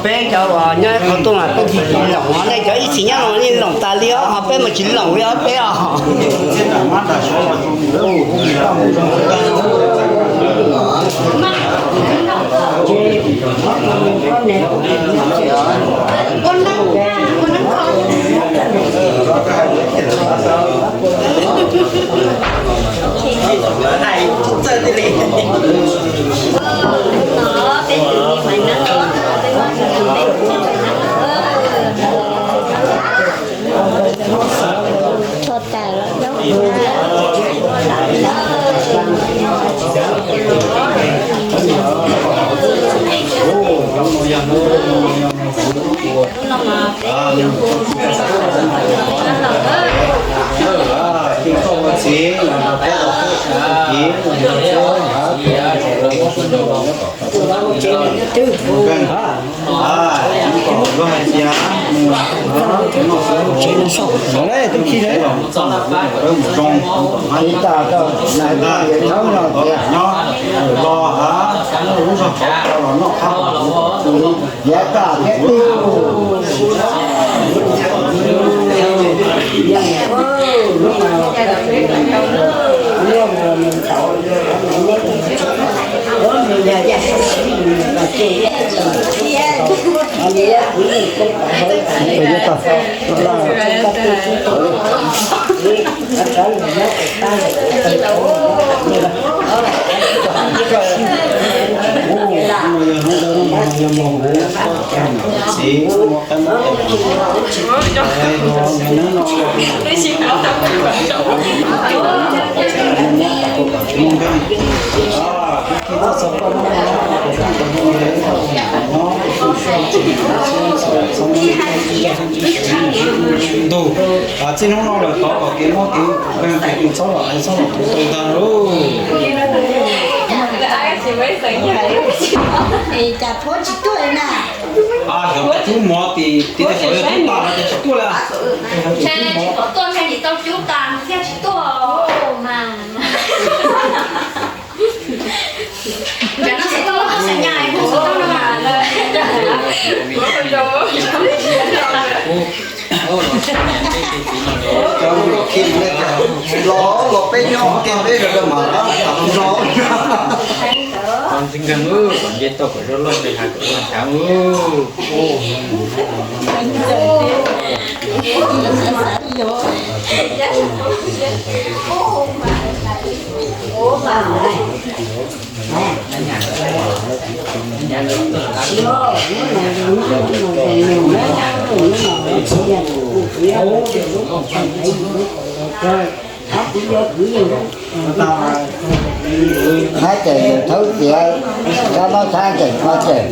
Peb cov uas nyob qhov tuaj mas peb tsis loom, nej cov ib txhis nyob no nej loom tas li os, ho peb mas tsis loom li os peb os. Tus, txij hnub no lawm tod kom kev mob kev nkeeg kev tsis txhob los, txhob los tu tau ntag lauj. Cas phuab tsis tuaj li na? Xyov tub mov tim tim tej saum yog tub tas no ces tsis tuaj li. Tsis pom tuaj, tsis tau cub tas thiaj tsis tuaj mas. Los los peb nyob ua ke peb sawv daws mam los. Ntxim nkeeg, kom nce tau kom zoo loj li has kom zoo tshav. Hab ces yawg thaub tiav, kab mob thaab ces mob ces.